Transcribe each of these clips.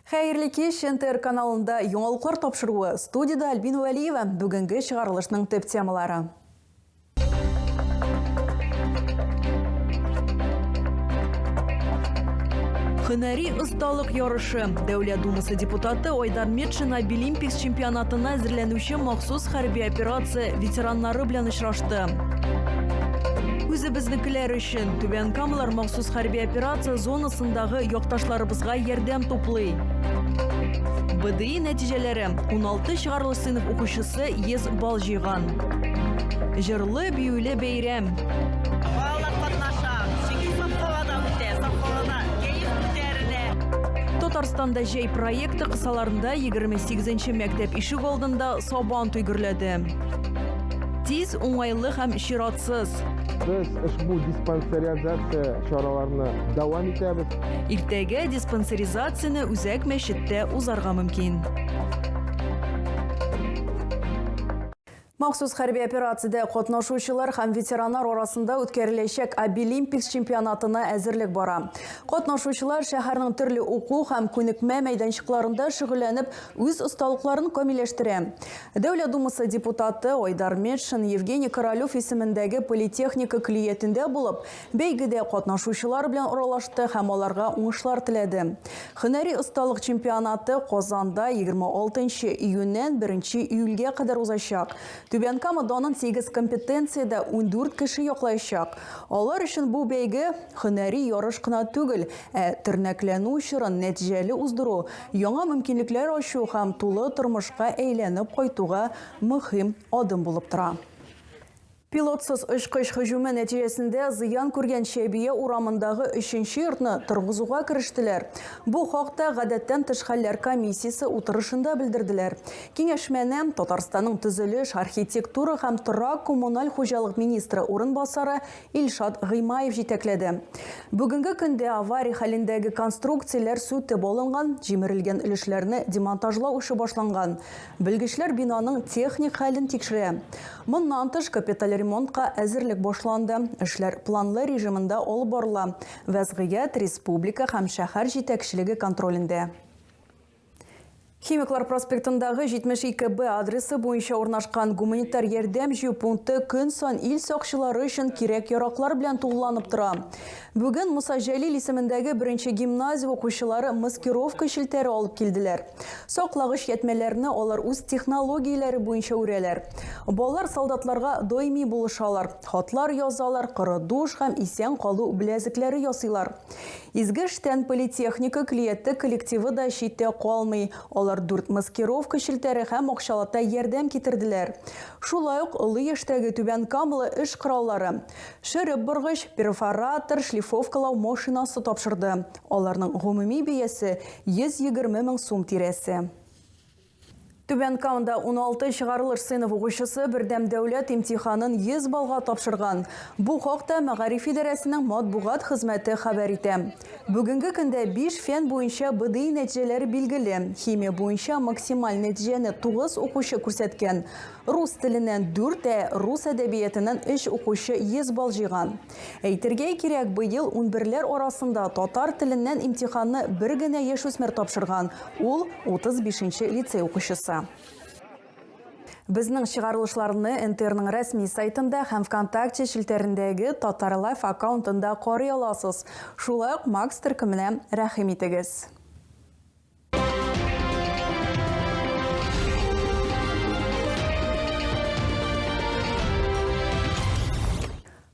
Хәерле кич, НТР каналында яңалыклар тапшыруы. Студиядә Альбина Вәлиева. Бүгенге чыгарылышның төп темалары. Һөнәри осталык ярышы. Дәүләт Думасы депутаты Айдар Метшин Абилимпикс чемпионатына әзерләнүче махсус хәрби операция ветераннары белән очрашты. Үзебезнекеләр өчен Түбән Камалар махсус хәрби операция зонасындагы якташларыбызга ярдәм туплый. БДИ нәтиҗәләре 16 чыгарылыш сыйныф укучысы 100 балл җыйган. Җырлы, биюле бәйрәм. Балалар катнаша, чөнки саф һавада үтә, саф һавада кәеф күтәрелә. Татарстанда җәй проекты кысаларында 28 нче мәктәп ишек алдында Сабан туй гөрләде. Тиз, уңайлы һәм чиратсыз. Без ошбу диспансеризация чараларны дәвам итәбез. Иртәгә диспансеризацияне үзәк мәчеттә узарга мөмкин. Махсус хәрби операциядә катнашучылар һәм ветераннар арасында үткәреләчәк Абилимпикс чемпионатына әзерлек бара. Катнашучылар шәһәрнең төрле уку һәм күнекмә мәйданчыкларында шөгыльләнеп, үз осталыкларын камилләштерә. Дәүләт Думасы депутаты Айдар Метшин Евгений Королев исемендәге политехника көллиятендә булып, Бәйгедә катнашучылар белән аралашты һәм аларга уңышлар теләде. Һөнәри осталык чемпионаты Казанда 26 нчы июньнән 1 нче июльгә кадәр узачак. Түбән Кама данын сигез компетенциядә 14 кеше яклаячак. Алар өчен бу бәйге, һөнәри ярыш кына түгел, ә тернәкләнү чорын нәтиҗәле уздыру, яңа мөмкинлекләр ачу һәм тулы тормышка әйләнеп кайтуга мөһим адым булып тора. Пилотсыз очкыч һөҗүме нәтиҗәсендә зыян күргән Чәбия урамындагы өченче йортны торгызуга керештеләр. Бу хакта гадәттән тыш хәлләр комиссиясе утырышында белдерделәр. Киңәшмәне Татарстанның төзелеш, архитектура һәм торак-коммуналь хуҗалык министры урынбасары Илшат Гыймаев җитәкләде. Бүгенге көндә авария хәлендәге конструкцияләр сүтеп алынган, җимерелгән өлешләрне демонтажлау эше башланган. Белгечләр бинаның техник хәлен тикшерә. Моннан тыш, капиталь ремонтка әзерлек башланды. Эшләр планлы режимында алып барыла. Вәзгыять республика һәм шәһәр җитәкчелеге контролендә. Химиклар проспектындагы 72 Б адресы буенча урнашкан гуманитар ярдәм җыю пункты көн саен ил сакчылары өчен кирәк-яраклар белән тулыланып тора. Бүген Муса Җәлил исемендәге беренче гимназия укучылары маскировка челтәре алып килделәр. Саклагыч ятьмәләрне алар үз технологияләре буенча үрәләр. Балалар солдатларга даими булышалар, хатлар язалар, коры душ һәм исән калу беләзекләре ясыйлар. Изге эштән политехника клиетте коллективы да читтә калмый, алар дүрт маскировка челтәре һәм акчалата ярдәм китерделәр. Шулай ук олы яшьтәге түбәнкамалы эш кораллары, шөреп боргыч, перфоратор, шлифовкалау машинасы тапшырды. Аларның гомуми бәясе 120 мең сум тирәсе. Түбән Камада 16 чыгарылыш сыйныф укучысы бердәм дәүләт имтиханын 100 баллга тапшырган. Бу хакта мәгариф идарәсенең матбугат хезмәте хәбәр итә. Бүгенге көндә 5 фән буенча БДИ нәтиҗәләре билгеле. Химия буенча максималь нәтиҗәне 9 укучы күрсәткән. Рус теленнән 4, ә рус әдәбиятыннан 3 укучы 100 балл җыйган. Әйтергә кирәк, быел унберләр арасында татар теленнән имтиханны бер генә яшүсмер тапшырган, ул, 35 нче лицей укучысы. Безнең чыгарылышларны НТРның рәсми сайтында һәм ВКонтакте челтәрендәге Татар Лайф аккаунтында карый аласыз. Шулай ук Макс төркеменә рәхим итегез.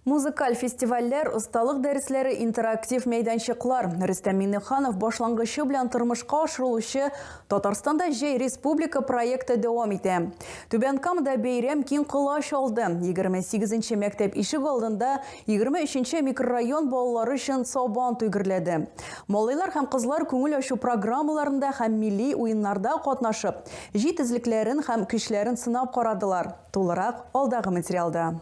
Музыкаль фестивальләр, осталык дәресләре, интерактив мәйданчыклар. Рөстәм Миңнеханов башлангычы белән тормышка ашырылучы Татарстанда җәй республика проекты дәвам итә. Түбән Камада бәйрәм киң колач алды. 28 нче мәктәп ишек алдында 23 нче микрорайон балалары өчен Сабан туй гөрләде. Малайлар һәм кызлар күңел ачу программаларында һәм милли уеннарда катнашып, җитезлекләрен һәм көчләрен сынап карадылар. Тулырак алдагы материалда.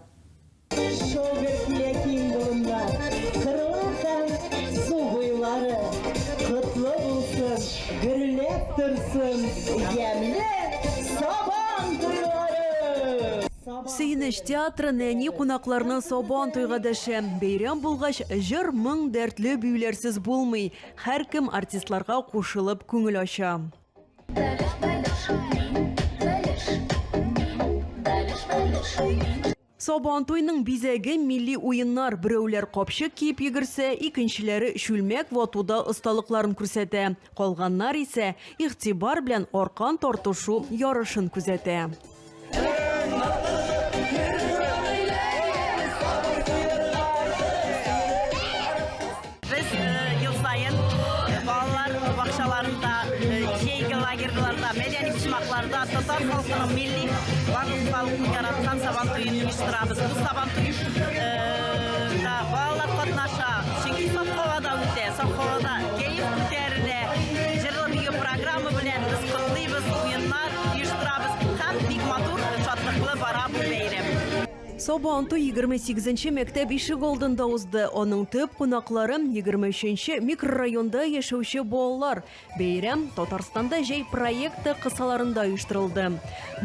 торсын ямьле Сабан туйлары! Сөенеч театры нәни кунакларны Сабан туйга дәшә. Бәйрәм булгач, җыр, моң, дәртле биюләрсез булмый. Һәркем артистларга кушылып күңел ача. Сабантуйның бизәге милли уеннар. Берәүләр капчык киеп йөгерсә, икенчеләре чүлмәк ватуда осталыкларын күрсәтә. Калганнар исә игътибар белән аркан тартышу ярышын күзәтә. Без ел саен балалар бакчаларында, җәйге лагерьларда, мәдәни почмакларда татар халкының милли барлык халыкны яраткан Сабан туен оештырабыз. Бу Сабан туенда балалар катнаша, чөнки саф һавада үтә, саф һавада кәеф күтәрелә. Җырлы бию программа белән без котлыйбыз, уеннар оештырабыз һәм бик матур, шатлыклы бара бу бәйрәм. Сабантуй 28 нче мәктәп ишегалдында узды. Аның төп кунаклары, 23 нче микрорайонда яшәүче балалар. Бәйрәм Татарстанда җәй проекты кысаларында оештырылды.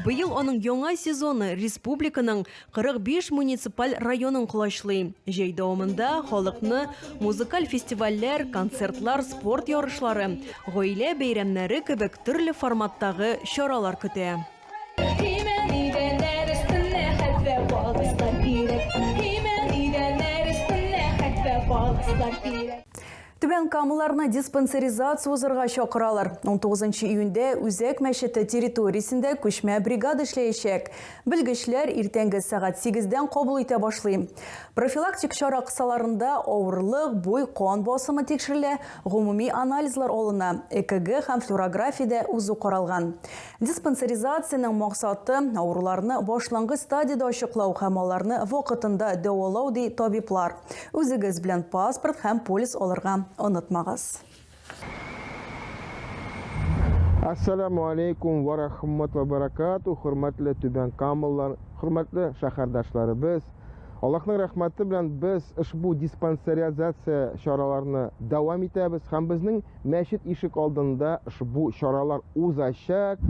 Быел аның яңа сезоны республиканың 45 муниципаль районын колачлый. Җәй дәвамында халыкны музыкаль фестивальләр, концертлар, спорт ярышлары, гаилә бәйрәмнәре кебек төрле форматтагы чаралар көтә. Имән идәннәр өстенә хәтфә паласлар кирәк. Имән идәннәр өстенә хәтфә паласлар кирәк. Түбән Камаларны диспансеризация узырга чакыралар. 19 июньдә Үзәк мәчете территориясендә күчмә бригада эшләячәк. Белгечләр иртәнге сәгать сигездән кабул итә башлый. Профилактик чара кысаларында авырлык, буй, кан басымы тикшерелә, гомуми анализлар алына, ЭКГ һәм флюорография дә узу каралган. Диспансеризациянең максаты, авыруларны башлангыч стадиядә ачыклау һәм аларны вакытында дәвалау, ди табиблар. Үзегез белән паспорт һәм полис алырга онытмагыз. Әссәламү алейкум вә рахмат вә баракату, хөрмәтле Түбән Камалылар, хөрмәтле шәһәрдәшләребез. Аллаһның рәхмәте белән без ошбу диспансеризация чараларны дәвам итәбез һәм безнең Мәчет ишек алдында ошбу чаралар узачак.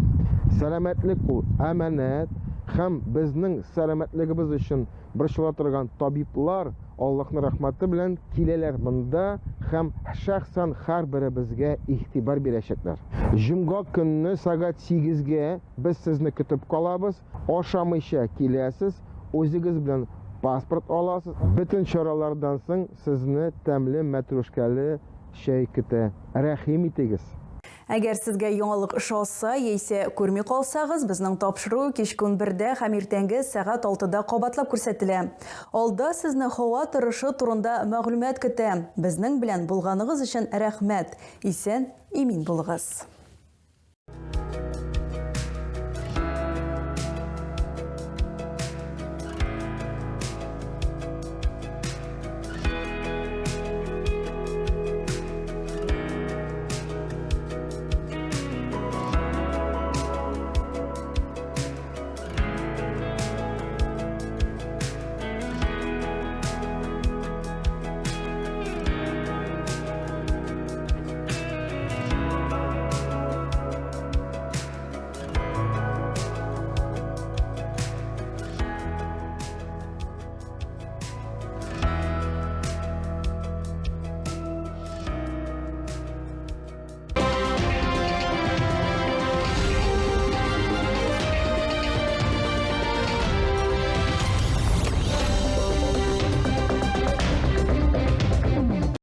Сәламәтлек ул әманәт һәм безнең сәламәтлегебез өчен борчыла торган табиблар Аллаһның рәхмәте белән киләләр монда һәм шәхсән һәрберебезгә игътибар бирәчәкләр. Җомга көнне сәгать сигезгә без сезне көтеп калабыз. Ашамыйча киләсез, үзегез белән паспорт аласыз. Бөтен чаралардан соң сезне тәмле мәтрүшкәле Чәй көтә. Рәхим итегез! Әгәр сезгә яңалык ошаса яисә күрми калсагыз, безнең тапшыру кичке унбердә һәм иртәнге сәгать алтыда кабатлап күрсәтелә. Алда сезне һава торышы турында мәгълүмат көтә. Безнең белән булганыгыз өчен рәхмәт! Исән, имин булыгыз!